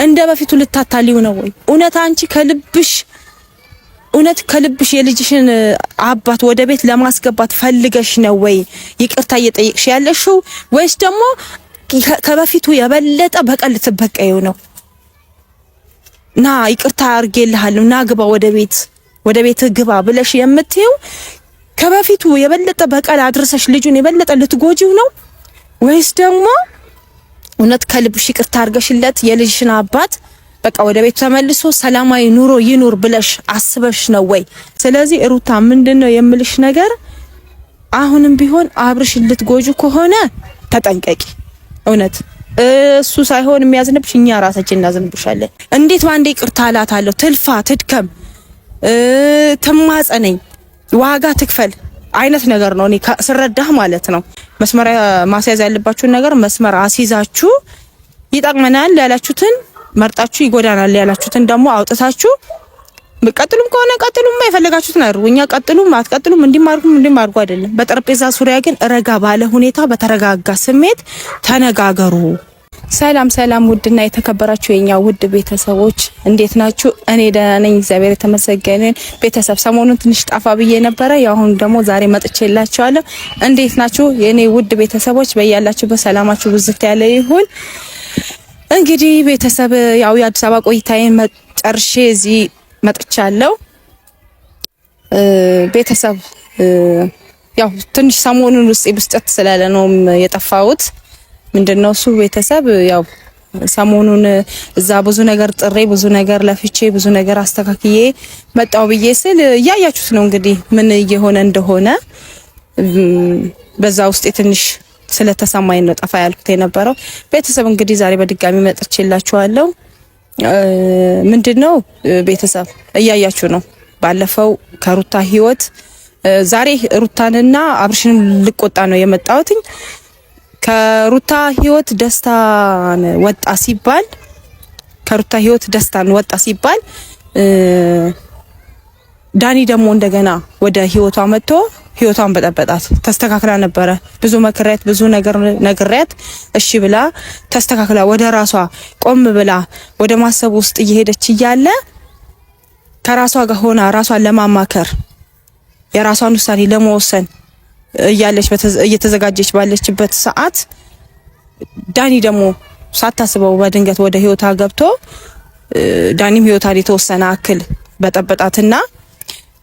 እንደ በፊቱ ልታታሊው ነው ወይ? እውነት አንቺ ከልብሽ እውነት ከልብሽ የልጅሽን አባት ወደ ቤት ለማስገባት ፈልገሽ ነው ወይ ይቅርታ እየጠየቅሽ ያለሽው? ወይስ ደግሞ ከበፊቱ የበለጠ በቀል ልትበቀይው ነው? ና ይቅርታ አድርጌልሃለሁ፣ ና ግባ ወደ ቤት፣ ወደ ቤት ግባ ብለሽ የምትይው ከበፊቱ የበለጠ በቀል አድርሰሽ ልጁን የበለጠ ልትጎጂው ነው ወይስ ደግሞ እውነት ከልብሽ ይቅርታ አድርገሽለት የልጅሽን አባት በቃ ወደ ቤቱ ተመልሶ ሰላማዊ ኑሮ ይኑር ብለሽ አስበሽ ነው ወይ? ስለዚህ ሩታ ምንድነው የምልሽ ነገር አሁንም ቢሆን አብርሽ ልትጎጁ ከሆነ ተጠንቀቂ። እውነት እሱ ሳይሆን የሚያዝንብሽ እኛ ራሳችን እናዝንብሻለን። እንዴት ባንዴ ይቅርታ እላታለሁ? ትልፋ፣ ትድከም፣ ትማጸነኝ፣ ዋጋ ትክፈል አይነት ነገር ነው እኔ ስረዳህ ማለት ነው። መስመር ማስያዝ ያለባችሁን ነገር መስመር አስይዛችሁ ይጠቅመናል ያላችሁትን መርጣችሁ ይጎዳናል ያላችሁትን ደግሞ አውጥታችሁ ቀጥሉም ከሆነ ቀጥሉም፣ የፈለጋችሁትን አድርጉ። እኛ ቀጥሉም አትቀጥሉም እንዲማርኩም እንዲማርኩ አይደለም። በጠረጴዛ ዙሪያ ግን ረጋ ባለ ሁኔታ በተረጋጋ ስሜት ተነጋገሩ። ሰላም ሰላም፣ ውድና የተከበራችሁ የኛ ውድ ቤተሰቦች እንዴት ናችሁ? እኔ ደህና ነኝ፣ እግዚአብሔር የተመሰገነ። ቤተሰብ ሰሞኑን ትንሽ ጠፋ ብዬ ነበረ። ያው አሁን ደግሞ ዛሬ መጥቼላችኋለሁ። እንዴት ናችሁ የኔ ውድ ቤተሰቦች? በያላችሁበት ሰላማችሁ ብዝት ያለ ይሁን። እንግዲህ ቤተሰብ ያው የአዲስ አበባ ቆይታዬን ጨርሼ እዚህ መጥቻለሁ። ቤተሰብ ያው ትንሽ ሰሞኑን ውስጤ ብስጨት ስላለ ነው የጠፋሁት። ምንድነው እሱ ቤተሰብ ያው ሰሞኑን እዛ ብዙ ነገር ጥሬ ብዙ ነገር ለፍቼ ብዙ ነገር አስተካክዬ መጣው ብዬ ስል እያያችሁት ነው እንግዲህ ምን እየሆነ እንደሆነ። በዛ ውስጤ ትንሽ ስለተሰማኝ ነው ጠፋ ያልኩት የነበረው። ቤተሰብ እንግዲህ ዛሬ በድጋሚ መጥቼላችኋለሁ። ምንድነው ቤተሰብ እያያችሁ ነው። ባለፈው ከሩታ ህይወት ዛሬ ሩታንና አብርሽንም ልቆጣ ነው የመጣሁትኝ። ከሩታ ህይወት ደስታን ወጣ ሲባል ከሩታ ህይወት ደስታን ወጣ ሲባል ዳኒ ደግሞ እንደገና ወደ ህይወቷ መጥቶ ህይወቷን በጠበጣት። ተስተካክላ ነበረ። ብዙ መክሪያት፣ ብዙ ነገር ነግሪያት እሺ ብላ ተስተካክላ ወደ ራሷ ቆም ብላ ወደ ማሰብ ውስጥ እየሄደች እያለ ከራሷ ጋር ሆና ራሷን ለማማከር የራሷን ውሳኔ ለመወሰን እያለች እየተዘጋጀች ባለችበት ሰዓት ዳኒ ደግሞ ሳታስበው በድንገት ወደ ህይወቷ ገብቶ ዳኒም ህይወቷን የተወሰነ አክል በጠበጣትና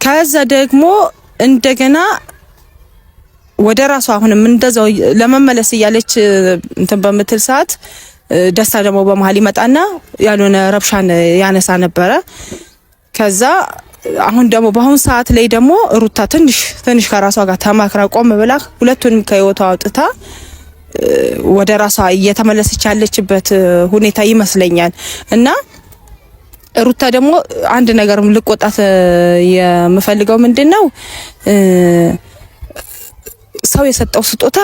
ከዛ ደግሞ እንደገና ወደ ራሷ አሁንም እንደዛው ለመመለስ እያለች እንትን በምትል ሰዓት ደስታ ደግሞ በመሀል ይመጣና ያልሆነ ረብሻን ያነሳ ነበረ። ከዛ አሁን ደግሞ በአሁን ሰዓት ላይ ደግሞ ሩታ ትንሽ ትንሽ ከራሷ ጋር ተማክራ ቆም ብላ ሁለቱንም ከህይወቷ አውጥታ ወደ ራሷ እየተመለሰች ያለችበት ሁኔታ ይመስለኛል። እና ሩታ ደግሞ አንድ ነገር ልቆጣት የምፈልገው ምንድን ነው፣ ሰው የሰጠው ስጦታ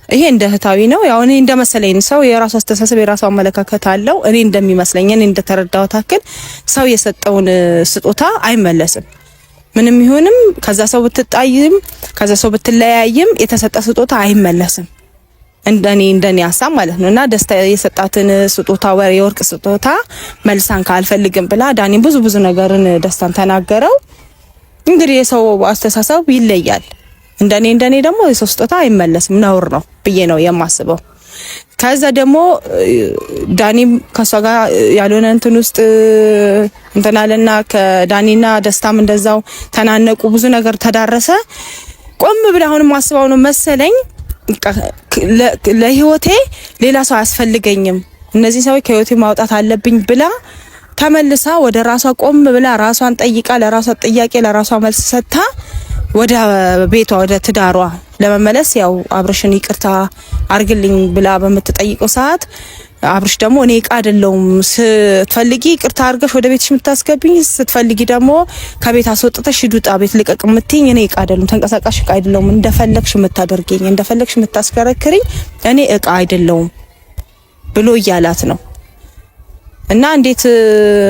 ይሄ እንደ እህታዊ ነው። ያው እኔ እንደመሰለኝ ሰው የራሱ አስተሳሰብ የራሱ አመለካከት አለው። እኔ እንደሚመስለኝ እኔ እንደተረዳሁት አክል ሰው የሰጠውን ስጦታ አይመለስም። ምንም ይሁንም ከዛ ሰው ብትጣይም ከዛ ሰው ብትለያይም የተሰጠ ስጦታ አይመለስም። እንደኔ ሀሳብ ማለት ነው። እና ደስታ የሰጣትን ስጦታ ወር የወርቅ ስጦታ መልሳን ካልፈልግም ብላ ዳኒ ብዙ ብዙ ነገርን ደስታን ተናገረው። እንግዲህ የሰው አስተሳሰብ ይለያል። እንደኔ ደግሞ የሰው ስጦታ አይመለስም ነውር ነው ብዬ ነው የማስበው። ከዛ ደግሞ ዳኒም ከሷ ጋር ያልሆነ እንትን ውስጥ እንትን አለና ከዳኒና ደስታም እንደዛው ተናነቁ፣ ብዙ ነገር ተዳረሰ። ቆም ብላ አሁንም አስበው ነው መሰለኝ ለህይወቴ ሌላ ሰው አያስፈልገኝም፣ እነዚህ ሰዎች ከህይወቴ ማውጣት አለብኝ ብላ ተመልሳ ወደ ራሷ ቆም ብላ ራሷን ጠይቃ ለራሷ ጥያቄ ለራሷ መልስ ሰጥታ ወደ ቤቷ ወደ ትዳሯ ለመመለስ ያው አብርሽን ይቅርታ አርግልኝ ብላ በምትጠይቀው ሰዓት አብርሽ ደግሞ እኔ እቃ አይደለሁም፣ ስትፈልጊ ይቅርታ አርገሽ ወደ ቤትሽ የምታስገብኝ፣ ስትፈልጊ ደግሞ ከቤት አስወጥተሽ ሂድ ውጣ፣ ቤት ልቀቅ የምትይኝ እኔ እቃ አይደለሁም፣ ተንቀሳቃሽ እቃ አይደለሁም፣ እንደፈለግሽ የምታደርጊኝ እንደፈለግሽ የምታስከረክሪኝ እኔ እቃ አይደለሁም ብሎ እያላት ነው። እና እንዴት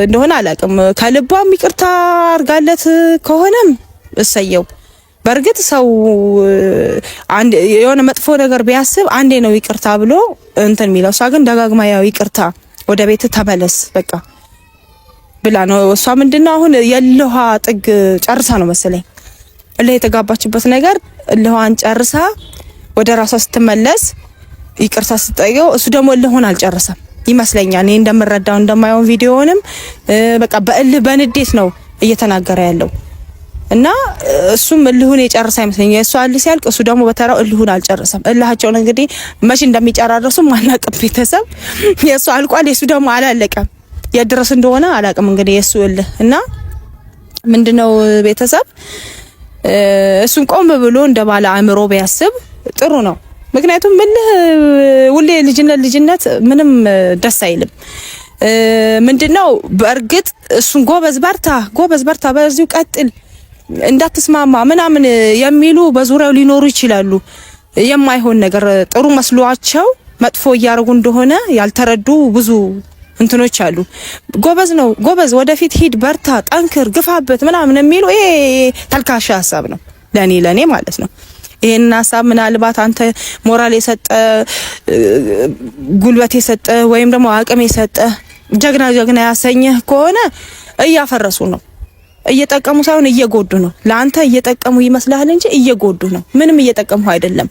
እንደሆነ አላውቅም። ከልቧም ይቅርታ አርጋለት ከሆነም እሰየው። በእርግጥ ሰው አንድ የሆነ መጥፎ ነገር ቢያስብ አንዴ ነው ይቅርታ ብሎ እንትን የሚለው። እሷ ግን ደጋግማ ያው ይቅርታ ወደ ቤት ተመለስ በቃ ብላ ነው እሷ። ምንድነው አሁን የእልኋ ጥግ ጨርሳ ነው መሰለኝ እልህ የተጋባችበት ነገር እልኋን ጨርሳ ወደ ራሷ ስትመለስ ይቅርታ ስትጠይቀው እሱ ደግሞ እልሁን አልጨረሰም ይመስለኛል። እኔ እንደምረዳው እንደማየው ቪዲዮውንም በቃ በእልህ በንዴት ነው እየተናገረ ያለው እና እሱም እልሁን የጨረሰ አይመስለኝም። የእሱ እልህ ሲያልቅ እሱ ደግሞ በተራው እልሁን አልጨረሰም። እልሃቸውን እንግዲህ መቼ እንደሚጨራረሱ አናውቅም። ቤተሰብ የእሱ አልቋል፣ የእሱ ደግሞ አላለቀም። የት ድረስ እንደሆነ አላውቅም። እንግዲህ የእሱ እልህ እና ምንድነው ቤተሰብ እሱን ቆም ብሎ እንደ ባለ አእምሮ ቢያስብ ጥሩ ነው። ምክንያቱም እልህ ሁሌ ልጅነት ልጅነት ምንም ደስ አይልም። ምንድነው በእርግጥ እሱን ጎበዝ በርታ፣ ጎበዝ በርታ፣ በዚሁ ቀጥል፣ እንዳትስማማ ምናምን የሚሉ በዙሪያው ሊኖሩ ይችላሉ። የማይሆን ነገር ጥሩ መስሏቸው መጥፎ እያደረጉ እንደሆነ ያልተረዱ ብዙ እንትኖች አሉ። ጎበዝ ነው ጎበዝ፣ ወደፊት ሂድ፣ በርታ፣ ጠንክር፣ ግፋበት ምናምን የሚሉ ይሄ ተልካሻ ሀሳብ ነው ለኔ ለኔ ማለት ነው። ይሄንን ሀሳብ ምናልባት አንተ ሞራል የሰጠ ጉልበት የሰጠ ወይም ደግሞ አቅም የሰጠ ጀግና ጀግና ያሰኘህ ከሆነ እያፈረሱ ነው። እየጠቀሙ ሳይሆን እየጎዱ ነው። ለአንተ እየጠቀሙ ይመስልሃል እንጂ እየጎዱ ነው። ምንም እየጠቀሙ አይደለም።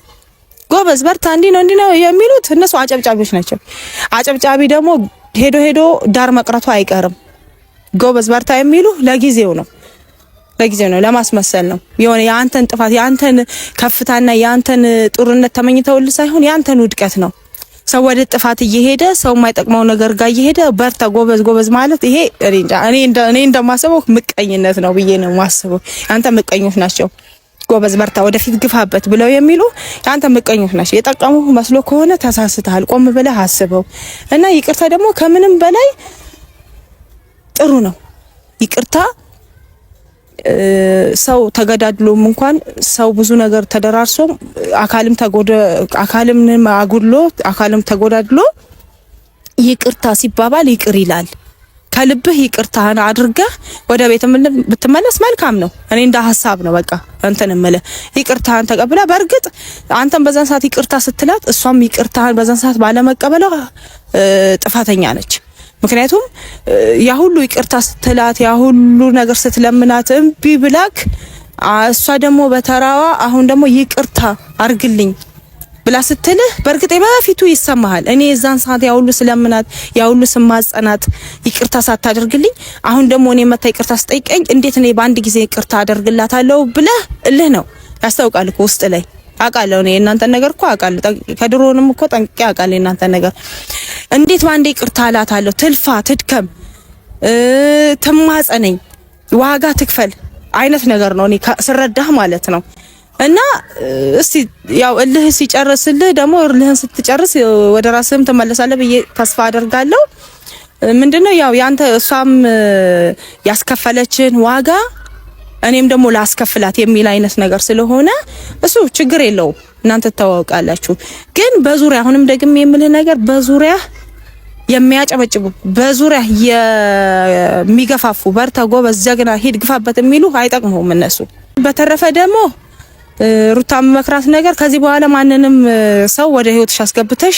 ጎበዝ በርታ፣ እንዲህ ነው እንዲህ ነው የሚሉት እነሱ አጨብጫቢዎች ናቸው። አጨብጫቢ ደግሞ ሄዶ ሄዶ ዳር መቅረቱ አይቀርም። ጎበዝ በርታ የሚሉ ለጊዜው ነው ለጊዜው ነው፣ ለማስመሰል ነው። የሆነ የአንተን ጥፋት የአንተን ከፍታና የአንተን ጥሩነት ተመኝተውልህ ሳይሆን የአንተን ውድቀት ነው። ሰው ወደ ጥፋት እየሄደ ሰው የማይጠቅመው ነገር ጋር እየሄደ በርታ ጎበዝ ጎበዝ ማለት ይሄ እኔ እንጃ፣ እኔ እንደማስበው ምቀኝነት ነው ብዬ ነው የማስበው። አንተ ምቀኞች ናቸው። ጎበዝ በርታ፣ ወደፊት ግፋበት ብለው የሚሉ የአንተ ምቀኞች ናቸው። የጠቀሙ መስሎ ከሆነ ተሳስተሃል። ቆም ብለህ አስበው እና ይቅርታ ደግሞ ከምንም በላይ ጥሩ ነው። ይቅርታ ሰው ተገዳድሎም እንኳን ሰው ብዙ ነገር ተደራርሶም አካልም ተጎደ አካልም አጉድሎ አካልም ተጎዳድሎ ይቅርታ ሲባባል ይቅር ይላል። ከልብህ ይቅርታህን አድርገህ ወደ ቤት ብትመለስ መልካም ነው። እኔ እንደ ሀሳብ ነው በቃ እንትን እምልህ ይቅርታህን ተቀብላ። በእርግጥ አንተም በዛን ሰዓት ይቅርታ ስትላት እሷም ይቅርታህን በዛን ሰዓት ባለመቀበሏ ጥፋተኛ ነች። ምክንያቱም ያ ሁሉ ይቅርታ ስትላት ያ ሁሉ ነገር ስትለምናት እምቢ ብላክ፣ እሷ ደግሞ በተራዋ አሁን ደግሞ ይቅርታ አርግልኝ ብላ ስትልህ በእርግጥ በፊቱ ይሰማሃል። እኔ የዛን ሰዓት ያ ሁሉ ስለምናት ያ ሁሉ ስማጸናት ይቅርታ ሳታደርግልኝ አሁን ደግሞ እኔ መታ ይቅርታ ስጠይቀኝ እንዴት እኔ በአንድ ጊዜ ይቅርታ አደርግላታለሁ ብለህ እልህ ነው ያስታውቃል እኮ ውስጥ ላይ አውቃለሁ። እኔ የእናንተን ነገር እኮ አውቃለሁ። ከድሮንም እኮ ጠንቅቄ አውቃለሁ የእናንተን ነገር። እንዴት በአንዴ ይቅርታ እላታለሁ? ትልፋ፣ ትድከም፣ ትማጸነኝ፣ ዋጋ ትክፈል አይነት ነገር ነው እኔ ስረዳህ ማለት ነው። እና እስቲ ያው እልህ ሲጨርስልህ ደግሞ እልህን ስትጨርስ ወደ ራስህም ትመለሳለህ ብዬ ተስፋ አደርጋለሁ። ምንድነው ያው ያንተ እሷም ያስከፈለችን ዋጋ እኔም ደግሞ ላስከፍላት የሚል አይነት ነገር ስለሆነ እሱ ችግር የለውም። እናንተ ትተዋወቃላችሁ። ግን በዙሪያ አሁንም ደግሜ የምልህ ነገር በዙሪያ የሚያጨበጭቡ በዙሪያ የሚገፋፉ በርታ፣ ጎበዝ፣ ጀግና፣ ሂድ፣ ግፋበት የሚሉ አይጠቅሙም እነሱ። በተረፈ ደግሞ ሩታ መክራት ነገር ከዚህ በኋላ ማንንም ሰው ወደ ህይወትሽ አስገብተሽ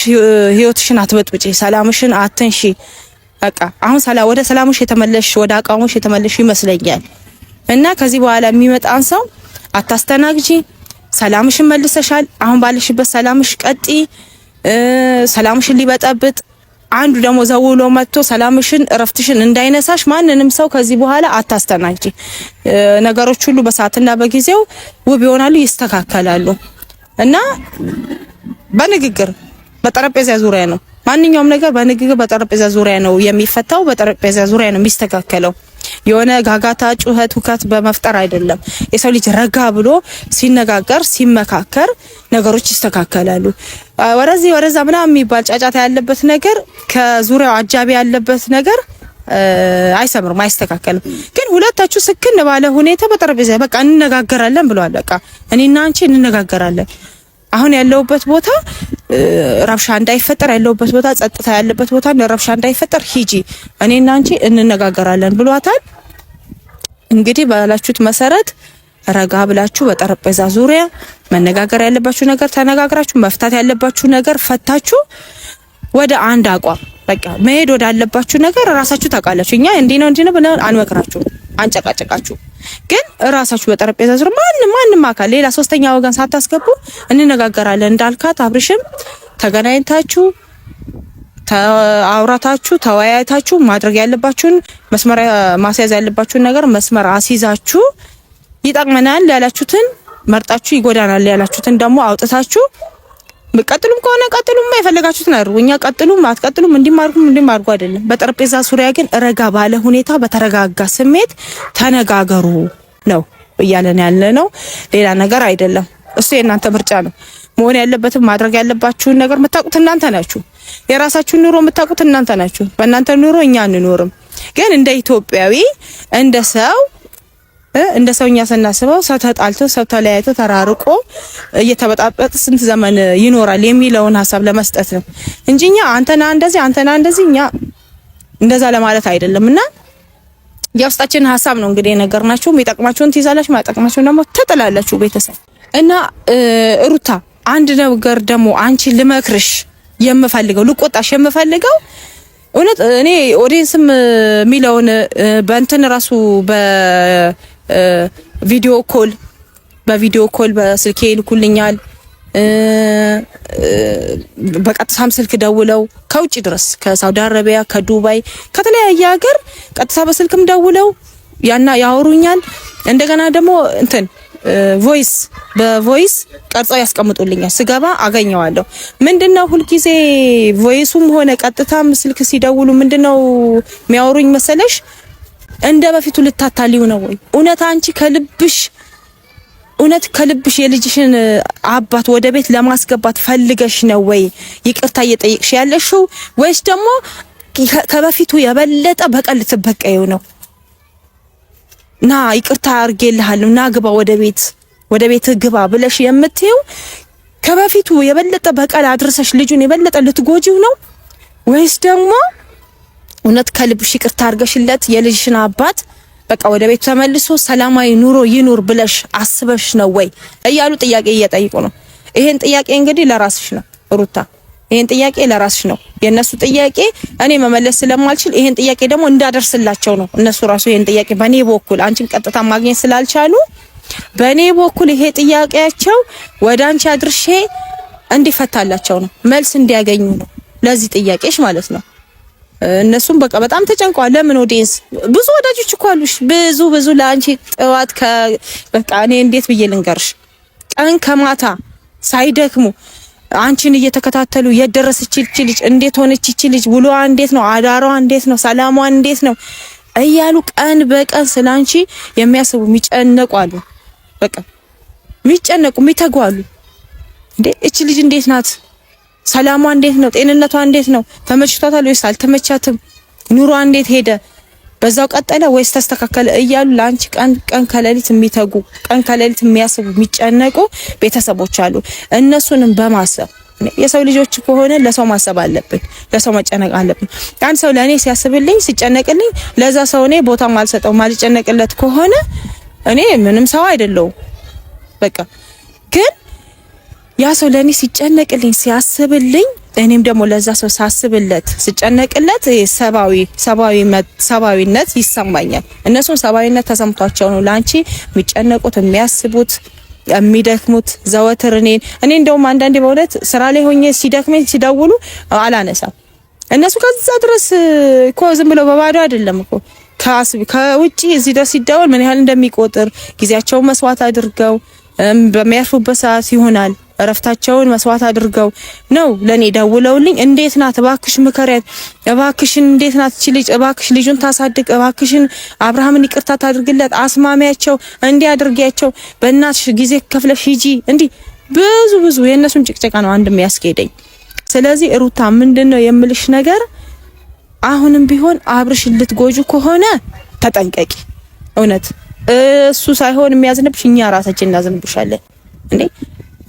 ህይወትሽን አትበጥብጪ፣ ሰላምሽን አትንሺ። በቃ አሁን ወደ ሰላምሽ የተመለሽ ወደ አቋምሽ የተመለሽ ይመስለኛል። እና ከዚህ በኋላ የሚመጣን ሰው አታስተናግጂ። ሰላምሽን መልሰሻል። አሁን ባለሽበት ሰላምሽ ቀጢ። ሰላምሽን ሊበጠብጥ አንዱ ደግሞ ዘውሎ መጥቶ ሰላምሽን እረፍትሽን እንዳይነሳሽ ማንንም ሰው ከዚህ በኋላ አታስተናግጂ። ነገሮች ሁሉ በሰዓትና በጊዜው ውብ ይሆናሉ፣ ይስተካከላሉ። እና በንግግር በጠረጴዛ ዙሪያ ነው ማንኛውም ነገር በንግግር በጠረጴዛ ዙሪያ ነው የሚፈታው፣ በጠረጴዛ ዙሪያ ነው የሚስተካከለው። የሆነ ጋጋታ፣ ጩኸት፣ ሁከት በመፍጠር አይደለም። የሰው ልጅ ረጋ ብሎ ሲነጋገር ሲመካከር ነገሮች ይስተካከላሉ። ወደዚህ ወደዛ ምናምን የሚባል ጫጫታ ያለበት ነገር ከዙሪያው አጃቢ ያለበት ነገር አይሰምርም፣ አይስተካከልም። ግን ሁለታችሁ ስክን ባለ ሁኔታ በጠረጴዛ በቃ እንነጋገራለን ብለዋል። በቃ እኔና አንቺ እንነጋገራለን። አሁን ያለውበት ቦታ ረብሻ እንዳይፈጠር ያለውበት ቦታ ጸጥታ ያለበት ቦታ ረብሻ እንዳይፈጠር ሂጂ፣ እኔና አንቺ እንነጋገራለን ብሏታል። እንግዲህ ባላችሁት መሰረት ረጋ ብላችሁ በጠረጴዛ ዙሪያ መነጋገር ያለባችሁ ነገር ተነጋግራችሁ መፍታት ያለባችሁ ነገር ፈታችሁ ወደ አንድ አቋም በቃ መሄድ ወዳለባችሁ ነገር ራሳችሁ ታውቃላችሁ። እኛ እንዲህ ነው እንዲህ ነው ብለን አንመክራችሁ፣ አንጨቃጨቃችሁ። ግን ራሳችሁ በጠረጴዛ ዙሪያ ማንም ማንም አካል ሌላ ሶስተኛ ወገን ሳታስገቡ እንነጋገራለን እንዳልካት አብርሽም ተገናኝታችሁ አውራታችሁ ተወያይታችሁ ማድረግ ያለባችሁን መስመር ማስያዝ ያለባችሁን ነገር መስመር አስይዛችሁ ይጠቅመናል ያላችሁትን መርጣችሁ ይጎዳናል ያላችሁትን ደግሞ አውጥታችሁ ቀጥሉም ከሆነ ቀጥሉም፣ የፈለጋችሁትን አድርጉ። እኛ ቀጥሉም አትቀጥሉም እንዲማርኩም እንዲማርጉ አይደለም። በጠረጴዛ ዙሪያ ግን ረጋ ባለ ሁኔታ በተረጋጋ ስሜት ተነጋገሩ ነው እያለን ያለ ነው፣ ሌላ ነገር አይደለም። እሱ የእናንተ ምርጫ ነው። መሆን ያለበትም ማድረግ ያለባችሁን ነገር የምታውቁት እናንተ ናችሁ። የራሳችሁን ኑሮ የምታውቁት እናንተ ናችሁ። በእናንተ ኑሮ እኛ አንኖርም። ግን እንደ ኢትዮጵያዊ እንደ ሰው እንደ ሰውኛ ስናስበው ሰው ተጣልቶ ሰው ተለያይቶ ተራርቆ እየተበጣበጠ ስንት ዘመን ይኖራል የሚለውን ሀሳብ ለመስጠት ነው እንጂ እኛ አንተና እንደዚህ አንተና እንደዚህ እኛ እንደዛ ለማለት አይደለም። እና የውስጣችንን ሀሳብ ነው እንግዲህ የነገርናችሁ። የሚጠቅማችሁን ትይዛላችሁ፣ የማይጠቅማችሁን ደግሞ ትጥላላችሁ። ቤተሰብ እና ሩታ አንድ ነገር ደግሞ አንቺ ልመክርሽ የምፈልገው ልቆጣሽ የምፈልገው እውነት እኔ audience ም የሚለውን በእንትን ራሱ በ video call በ video call በስልኬ ይልኩልኛል። በቀጥታም ስልክ ደውለው ከውጭ ድረስ ከሳውዲ አረቢያ፣ ከዱባይ፣ ከተለያየ ሀገር ቀጥታ በስልክም ደውለው ያና ያወሩኛል። እንደገና ደግሞ እንትን voice በ voice ቀርጸው ያስቀምጡልኛል። ስገባ አገኘዋለሁ። ምንድነው ሁልጊዜ voice ኡም ሆነ ቀጥታም ስልክ ሲደውሉ ምንድነው የሚያወሩኝ መሰለሽ? እንደ በፊቱ ልታታሊው ነው ወይ? እውነት አንቺ ከልብሽ እውነት ከልብሽ የልጅሽን አባት ወደ ቤት ለማስገባት ፈልገሽ ነው ወይ ይቅርታ እየጠየቅሽ ያለሽው? ወይስ ደግሞ ከበፊቱ የበለጠ በቀል ልትበቀይው ነው? ና ይቅርታ አድርጌልሃለሁ፣ ና ግባ ወደ ቤት ወደ ቤት ግባ ብለሽ የምትይው ከበፊቱ የበለጠ በቀል አድርሰሽ ልጁን የበለጠ ልትጎጂው ነው ወይስ ደግሞ እውነት ከልብሽ ይቅርታ አድርገሽለት የልጅሽን አባት በቃ ወደ ቤቱ ተመልሶ ሰላማዊ ኑሮ ይኑር ብለሽ አስበሽ ነው ወይ እያሉ ጥያቄ እየጠይቁ ነው። ይሄን ጥያቄ እንግዲህ ለራስሽ ነው ሩታ፣ ይሄን ጥያቄ ለራስሽ ነው። የእነሱ ጥያቄ እኔ መመለስ ስለማልችል ይሄን ጥያቄ ደግሞ እንዳደርስላቸው ነው። እነሱ ራሱ ይሄን ጥያቄ በእኔ በኩል አንቺን ቀጥታ ማግኘት ስላልቻሉ በእኔ በኩል ይሄ ጥያቄያቸው ወደ አንቺ አድርሼ እንዲፈታላቸው ነው፣ መልስ እንዲያገኙ ነው ለዚህ ጥያቄሽ ማለት ነው። እነሱም በቃ በጣም ተጨንቀዋል። ለምን audience ብዙ ወዳጆች እኮ አሉሽ፣ ብዙ ብዙ ለአንቺ ጠዋት በቃ እኔ እንዴት ብዬ ልንገርሽ፣ ቀን ከማታ ሳይደክሙ አንቺን እየተከታተሉ የት ደረሰች ይቺ ልጅ፣ እንዴት ሆነች ይቺ ልጅ፣ ውሎዋ እንዴት ነው፣ አዳሯ እንዴት ነው፣ ሰላሟ እንዴት ነው እያሉ ቀን በቀን ስላንቺ የሚያስቡ የሚጨነቁ አሉ። በቃ የሚጨነቁ የሚተጉ አሉ። እንዴ እቺ ልጅ እንዴት ናት? ሰላሟ እንዴት ነው? ጤንነቷ እንዴት ነው? ተመችቷታል ወይስ አልተመቻትም? ኑሯ እንዴት ሄደ? በዛው ቀጠለ ወይስ ተስተካከለ? እያሉ ለአንቺ ቀን ቀን ከሌሊት የሚተጉ ቀን ከሌሊት የሚያስቡ የሚጨነቁ ቤተሰቦች አሉ። እነሱንም በማሰብ የሰው ልጆች ከሆነ ለሰው ማሰብ አለብን፣ ለሰው መጨነቅ አለብን። አንድ ሰው ለእኔ ሲያስብልኝ ሲጨነቅልኝ፣ ለዛ ሰው እኔ ቦታ ማልሰጠው ማልጨነቅለት ከሆነ እኔ ምንም ሰው አይደለሁም። በቃ ግን ያ ሰው ለእኔ ሲጨነቅልኝ ሲያስብልኝ እኔም ደግሞ ለዛ ሰው ሳስብለት ስጨነቅለት ሰብአዊ ሰብአዊነት ይሰማኛል። እነሱም ሰብአዊነት ተሰምቷቸው ነው ለአንቺ የሚጨነቁት የሚያስቡት የሚደክሙት ዘወትር እኔን እኔ እንደውም አንዳንዴ በእውነት ስራ ላይ ሆኜ ሲደክመኝ ሲደውሉ አላነሳም። እነሱ ከዛ ድረስ እኮ ዝም ብለው በባዶ አይደለም እኮ ከውጪ እዚህ ድረስ ሲደወል ምን ያህል እንደሚቆጥር ጊዜያቸውን መስዋዕት አድርገው በሚያርፉበት ሰዓት ይሆናል እረፍታቸውን መስዋዕት አድርገው ነው ለኔ ደውለውልኝ፣ እንዴት ናት እባክሽ ምከሪያት፣ እባክሽን እንዴት ናት እቺ ልጅ፣ እባክሽ ልጁን ታሳድግ፣ እባክሽን አብርሃምን ይቅርታ ታድርግለት፣ አስማሚያቸው፣ እንዲህ አድርጊያቸው፣ በእናትሽ ጊዜ ከፍለሽ ሂጂ፣ እንዲህ ብዙ ብዙ የእነሱን ጭቅጨቃ ነው አንድ የሚያስኬደኝ። ስለዚህ ሩታ ምንድነው የምልሽ ነገር አሁንም ቢሆን አብርሽ ልትጎጁ ከሆነ ተጠንቀቂ። እውነት እሱ ሳይሆን የሚያዝንብሽ እኛ ራሳችን እናዝንብሻለን እንዴ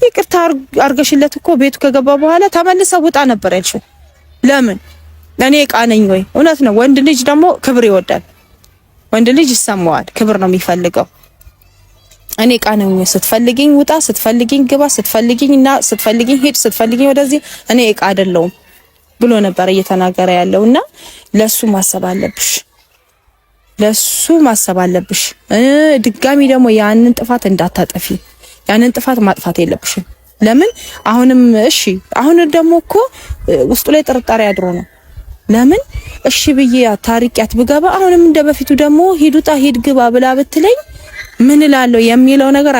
ይቅርታ አርገሽለት እኮ ቤቱ ከገባ በኋላ ተመልሰ ውጣ ነበር ያልሽው። ለምን እኔ እቃ ነኝ ወይ? እውነት ነው። ወንድ ልጅ ደግሞ ክብር ይወዳል። ወንድ ልጅ ይሰማዋል፣ ክብር ነው የሚፈልገው። እኔ እቃ ነኝ ወይ? ስትፈልጊኝ ውጣ፣ ስትፈልጊኝ ግባ፣ ስትፈልጊኝ እና ስትፈልጊኝ ሂድ፣ ስትፈልጊኝ ወደዚህ። እኔ እቃ አይደለሁም። ብሎ ነበር እየተናገረ ያለው እና ለሱ ማሰብ አለብሽ፣ ለሱ ማሰብ አለብሽ። ድጋሚ ደግሞ ያንን ጥፋት እንዳታጠፊ፣ ያንን ጥፋት ማጥፋት የለብሽም። ለምን አሁንም እሺ፣ አሁን ደግሞ እኮ ውስጡ ላይ ጥርጣሬ አድሮ ነው። ለምን እሺ ብዬ ታሪቂያት ብገባ አሁንም እንደ በፊቱ ደግሞ ሂድ ውጣ ሂድ ግባ ብላ ብትለኝ ምን እላለሁ የሚለው ነገር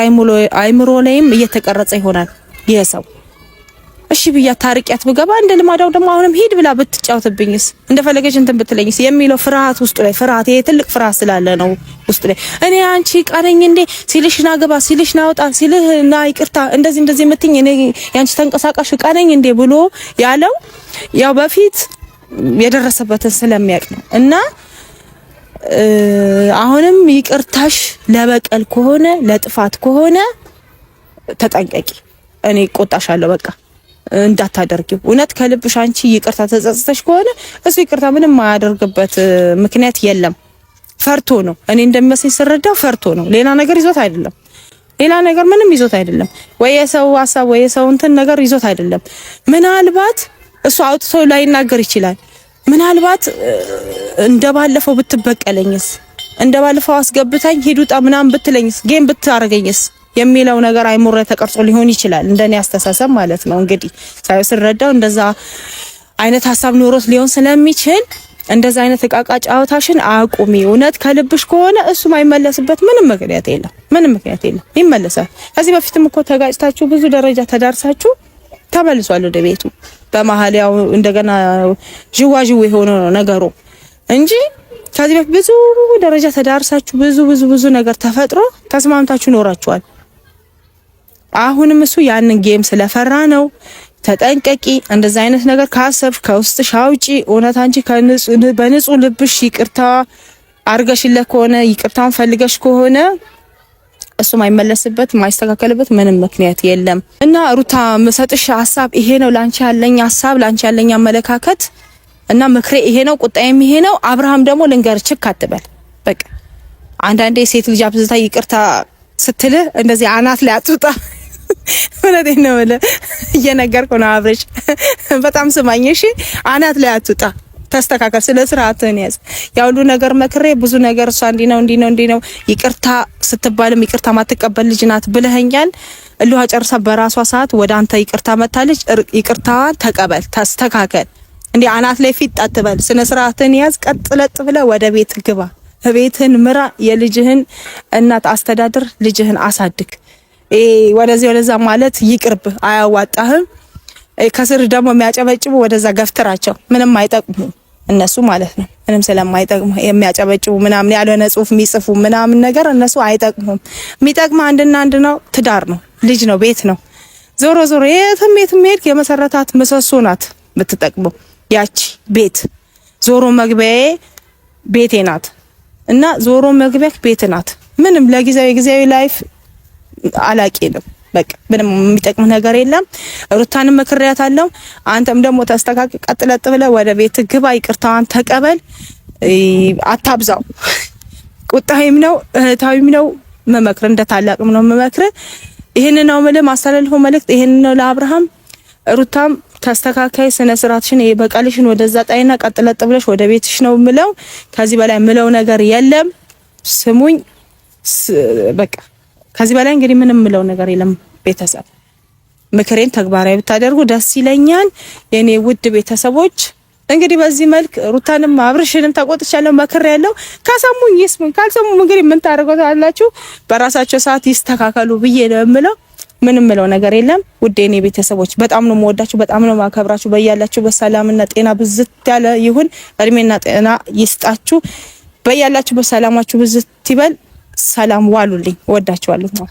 አይምሮ ላይም እየተቀረጸ ይሆናል ይሄ ሰው። እሺ ብያ ታርቂያት ብገባ እንደ ልማዳው ደግሞ አሁንም ሂድ ብላ ብትጫወትብኝስ እንደፈለገች እንትን ብትለኝስ የሚለው ፍርሃት ውስጡ ላይ ፍርሃት፣ ይሄ ትልቅ ፍርሃት ስላለ ነው ውስጡ ላይ። እኔ አንቺ ቃነኝ እንዴ ሲልሽ ና ግባ ሲልሽ ና ውጣ ሲልህ ና ይቅርታ እንደዚህ እንደዚህ የምትኝ እኔ ያንቺ ተንቀሳቃሽ ቃነኝ እንዴ ብሎ ያለው ያው በፊት የደረሰበትን ስለሚያውቅ ነው። እና አሁንም ይቅርታሽ ለበቀል ከሆነ ለጥፋት ከሆነ ተጠንቀቂ። እኔ ቆጣሻለሁ በቃ እንዳታደርጊው። እውነት ከልብሽ አንቺ ይቅርታ ተጸጽተሽ ከሆነ እሱ ይቅርታ ምንም ማያደርግበት ምክንያት የለም። ፈርቶ ነው። እኔ እንደሚመስለኝ ስረዳው ፈርቶ ነው። ሌላ ነገር ይዞት አይደለም። ሌላ ነገር ምንም ይዞት አይደለም። ወይ የሰው ሀሳብ ወይ የሰው እንትን ነገር ይዞት አይደለም። ምናልባት እሱ አውጥቶ ላይናገር ይችላል። ምናልባት እንደባለፈው ብትበቀለኝስ፣ እንደባለፈው አስገብታኝ ሂድ ውጣ ምናምን ብትለኝስ፣ game ብታረገኝስ የሚለው ነገር አይምሮ ተቀርጾ ሊሆን ይችላል። እንደኔ አስተሳሰብ ማለት ነው። እንግዲህ ሳይው ስረዳው እንደዛ አይነት ሀሳብ ኖሮት ሊሆን ስለሚችል እንደዛ አይነት እቃቃ ጨዋታሽን አቁሚ። እውነት ከልብሽ ከሆነ እሱ ማይመለስበት ምንም ምክንያት የለም። ምንም ምክንያት የለም፣ ይመለሳል። ከዚህ በፊትም እኮ ተጋጭታችሁ ብዙ ደረጃ ተዳርሳችሁ ተመልሷል ወደ ቤቱ። በመሀል ያው እንደገና ዥዋዥዌ የሆነ ነው ነገሩ እንጂ ከዚህ በፊት ብዙ ደረጃ ተዳርሳችሁ ብዙ ብዙ ብዙ ነገር ተፈጥሮ ተስማምታችሁ ኖራችኋል። አሁንም እሱ ያንን game ስለፈራ ነው። ተጠንቀቂ። እንደዛ አይነት ነገር ካሰብሽ ከውስጥሽ አውጪ። እውነት አንቺ በንጹህ ልብሽ ይቅርታ አርገሽለት ከሆነ ይቅርታውን ፈልገሽ ከሆነ እሱ ማይመለስበት ማይስተካከልበት ምንም ምክንያት የለም። እና ሩታ ምሰጥሽ ሀሳብ ይሄ ነው። ላንቺ ያለኝ ሀሳብ፣ ላንቺ ያለኝ አመለካከት እና ምክሬ ይሄ ነው። ቁጣዬም ይሄ ነው። አብርሃም ደግሞ ልንገር፣ ችክ አትበል። በቃ አንዳንዴ ሴት ልጅ አብዝታ ይቅርታ ስትልህ እንደዚህ አናት ላይ አትውጣ። እውነቴን ነው የምልህ፣ እየነገርኩህ ነው አብርሽ። በጣም ስማኝ እሺ። አናት ላይ አትውጣ፣ ተስተካከል፣ ስለ ስርዓትህን ያዝ። ያ ሁሉ ነገር መክሬ ብዙ ነገር እሷ እንዲህ ነው እንዲህ ነው እንዲህ ነው ይቅርታ ስትባልም ይቅርታ ማትቀበል ልጅ ናት ብለኸኛል። እልዋ ጨርሳ በራሷ ሰዓት ወደ አንተ ይቅርታ መታለች። ይቅርታዋን ተቀበል፣ ተስተካከል። እንዲህ አናት ላይ ፊት አትበል፣ ስነ ስርዓትህን ያዝ። ቀጥ ለጥ ብለህ ወደ ቤት ግባ፣ ቤትህን ምራ፣ የልጅህን እናት አስተዳድር፣ ልጅህን አሳድግ። ወደዚህ ወደዛ ማለት ይቅርብ፣ አያዋጣህም። ከስር ደግሞ የሚያጨበጭቡ ወደዛ ገፍትራቸው፣ ምንም አይጠቅሙ እነሱ ማለት ነው። ምንም ስለማይጠቅሙ የሚያጨበጭቡ ምናምን ያልሆነ ጽሁፍ የሚጽፉ ምናምን ነገር እነሱ አይጠቅሙም። የሚጠቅም አንድና አንድ ነው፣ ትዳር ነው፣ ልጅ ነው፣ ቤት ነው። ዞሮ ዞሮ የትም የትም ሄድክ የመሰረታት ምሰሶ ናት የምትጠቅመው ያቺ ቤት። ዞሮ መግቢያዬ ቤቴ ናት እና ዞሮ መግቢያ ቤት ናት። ምንም ለጊዜያዊ ጊዜያዊ life አላቂ ነው። በቃ ምንም የሚጠቅም ነገር የለም። ሩታንም መክሬያታለሁ። አንተም ደግሞ ተስተካክል፣ ቀጥ ለጥ ብለህ ወደ ቤት ግባ፣ ይቅርታዋን ተቀበል፣ አታብዛው። ቁጣዬም ነው እህታዊም ነው መመክር፣ እንደ ታላቅም ነው መመክር። ይህን ነው የምልህ፣ ማስተላልፈው መልእክት ይህን ነው ለአብርሃም። ሩታም ተስተካካይ፣ ስነ ስርዓትሽን በቀልሽን ወደዛ ጣይና ቀጥ ለጥ ብለሽ ወደ ቤትሽ ነው ምለው። ከዚህ በላይ ምለው ነገር የለም። ስሙኝ በቃ ከዚህ በላይ እንግዲህ ምንም ምለው ነገር የለም። ቤተሰብ ምክሬን ተግባራዊ ብታደርጉ ደስ ይለኛል። የኔ ውድ ቤተሰቦች እንግዲህ በዚህ መልክ ሩታንም አብርሽንም ተቆጥቻለሁ፣ መክሬያለሁ። ከሰሙኝ ይስሙኝ፣ ካልሰሙም እንግዲህ ምን ታደርጉታላችሁ? በራሳቸው ሰዓት ይስተካከሉ ብዬ ነው የምለው። ምንም ምለው ነገር የለም። ውድ የኔ ቤተሰቦች በጣም ነው የምወዳችሁ፣ በጣም ነው የማከብራችሁ። በያላችሁ በሰላምና ጤና ብዝት ያለ ይሁን፣ እድሜና ጤና ይስጣችሁ። በያላችሁ በሰላማችሁ ብዝት ይበል። ሰላም ዋሉልኝ። እወዳችኋለሁ።